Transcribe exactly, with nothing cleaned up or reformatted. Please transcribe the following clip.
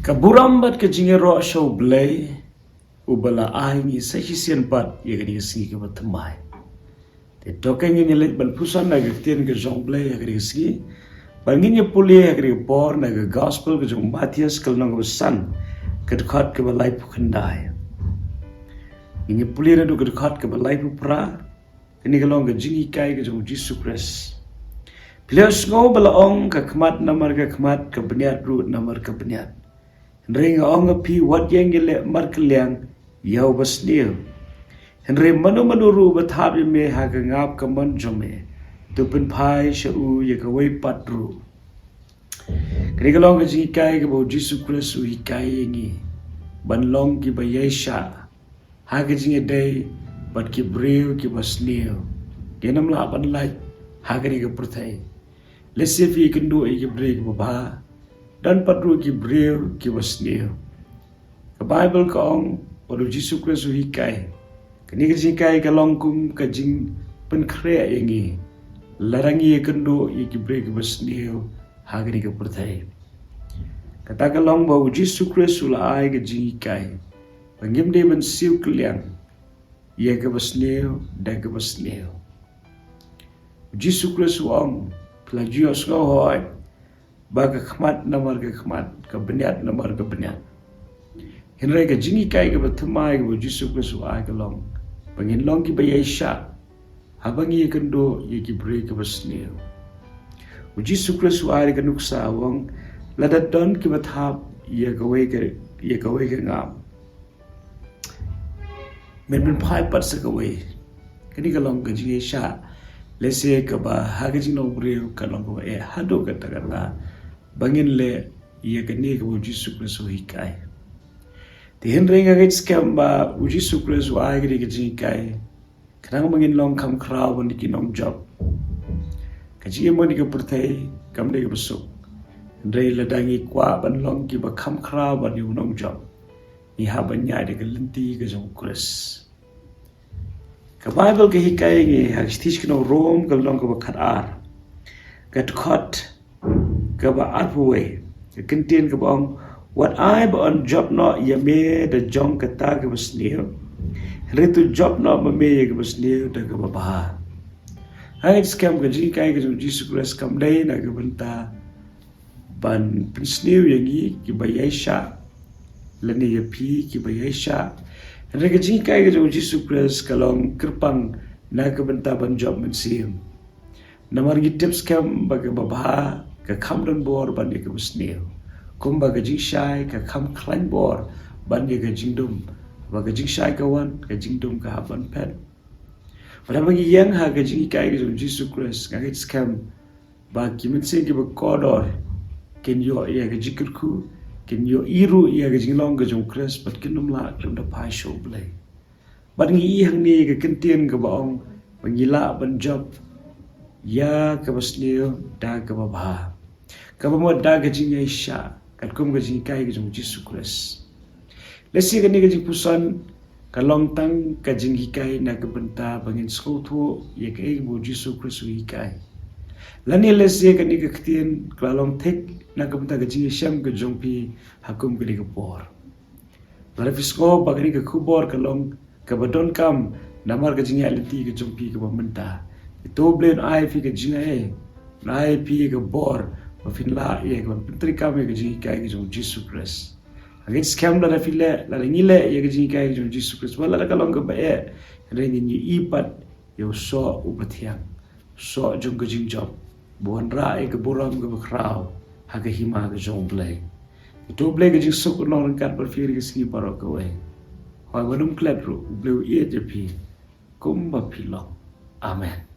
Ka burom bad ka jingïaroh sha U Blei, uba la ai ngi sa shisien pat ïa kane ka sngi kaba thymmai. Te to ngin ïa leit ban puson na ka ktien ka jong U Blei ha kane ka sngi. Bad ngin ïa pule ha kane ka por na ka gospel ka jong u Mathaios ka lynnong kaba san, ka dkhot kaba laiphew khyndai. Ngin ïa pule naduh ka dkhot kaba laiphew phra. Kane ka long ka jinghikai ka jong u Jisu Khrist. Phi la sngew ba la ong, ka khmat namar ka khmat, ka bniat ruh namar ka bniat. Hynrei nga ong ïa phi, wat ïeng ïaleh markylliang ïa uba sniew. Hynrei mano mano ruh uba thap ïa me ha ka ngap kamon jong me, to pynphai sha u ïa kawei pat ruh. Kane ka long ka jinghikai kaba u Jisu Khrist u hikai ïa ngi ban long kiba ïaishah ha ka jingïadei bad ki briew kiba sniew. Ngim lah ban lait ha kane ka pyrthei. Lehse phi ïakynduh ïa ki briew kiba bha, don pat ruh ki briew kiba sniew. Ka Baibl ka ong, bad u Jisu Khrist u hikai, kane ka jinghikai ka long kum ka jingpynkhreh ïa ngi lada ngi ïakynduh ïa ki briew kiba sniew ha kane ka pyrthei. Kata ka long ba u Jisu Khrist u la ai ka jinghikai ba ngim dei ban siew kylliang ïa kaba sniew da kaba sniew. U Jisu Khrist u ong, phi la ju ïohsngew hooid ba ka khmat namar ka khmat, ka bniat namar ka bniat. Hynrei ka jinghikai kaba thymmai kaba u Jisu Khrist u ai ka long ba ngin long kiba ïaishah haba ngi ïakynduh ïa ki briew kiba sniew. U Jisu Khrist u ai ka nuksa, u ong, lada don kiba thap ïa kawei ka, ïa kawei ka ngap, men pynphai pat sa kawei. Kane ka long ka jingïaishah, lehse kaba ha ka jinglong briew ka long kaba eh haduh katta katta ba ngin leh ïa kane kaba u Jisu Khrist u hikai. Te hynrei nga ngeit skhem ba u Jisu Khrist u ai kane ka jinghikai khnang ba ngin long kham khraw bad ki nongjop. Ka jingim ha kane ka pyrthei kam dei kaba suk. Hynrei lada ngi kwah ban long kiba kham khraw bad ki nongjop, ngi hap ban ïaid da ka lynti ka jong u Khrist. Ka Baibl ka hikai ïa ngi ha ka shithi sha ki nong Rom ka lynnong kaba khatar, ka dkhot kaba arphew wei, ka kyntien kaba ong, wat ai ba yn jop noh ïa me da jong kata kaba sniew, hynrei to jop noh ma me ïa kaba sniew da kaba bha. Nga ngeit skhem ka jinghikai ka jong u Jisu Khrist kam dei na ka bynta ban pynsniew ïa ngi kiba ïaishah, lane ïa phi kiba ïaishah. Hynrei ka jinghikai ka jong u Jisu Khrist ka long kyrpang na ka bynta ban jop mynsiem. Namar ngi tip skhem ba kaba bha ka kham don bor ban ïa kaba sniew. Kumba ka jingshai ka kham khlaiñ bor ban ïa ka jingdum, ba ka jingshai ka wan, ka jingdum ka hap ban phet. Bad haba ngi ïeng ha ka jinghikai ka jong u Jisu Khrist, nga ngeit skhem ba ki mynsiem kiba kordor kin ïoh ïa ka jingkyrkhu, kin ïohi ruh ïa ka jinglong ka jong u Khrist, bad kin ym lah khlem da phai sha u Blei. Bad ngi i hangne ïa ka kyntien kaba ong ba ngi lah ban jop ïa kaba sniew da kaba bha, kaba mut da ka jingïaishah katkum ka jinghikai ka jong u Jisu Khrist. Lehse kane ka jingpuson ka long tang ka jinghikai na ka bynta ba ngin sngewthuh ïa kaei kaba u Jisu Khrist u hikai, lane lehse kane ka ktien ka la long thik na ka bynta ka jingïashem ka jong phi ha kum kane ka por. Lada phi sngew ba kane ka khubor ka long kaba donkam namar ka jingïaid lynti ka jong phi kaba mynta, to U Blei un ai phi ka jingaiei, un ai phi ka bor ba phin lah ïa ka ban pyntreikam ïa ka jinghikai ka jong u Jisu Khrist. Nga ngeit skhem lada phi leh, lada ngi leh ïa ka jinghikai ka jong u Jisu Khrist, wat lada ka long kaba eh, hynrei ngin ïohi pat ïa u soh uba thiang, soh jong ka jingjop, ba wanrah ïa ka burom kaba khraw ha ka hima ka jong u Blei. To U Blei ka jingsuk un long ryngkat bad phi ha ka sngi baroh kawei. Hooid, wat nym klet ruh, U Blei u ïeit ïa phi kumba phi long. Amen.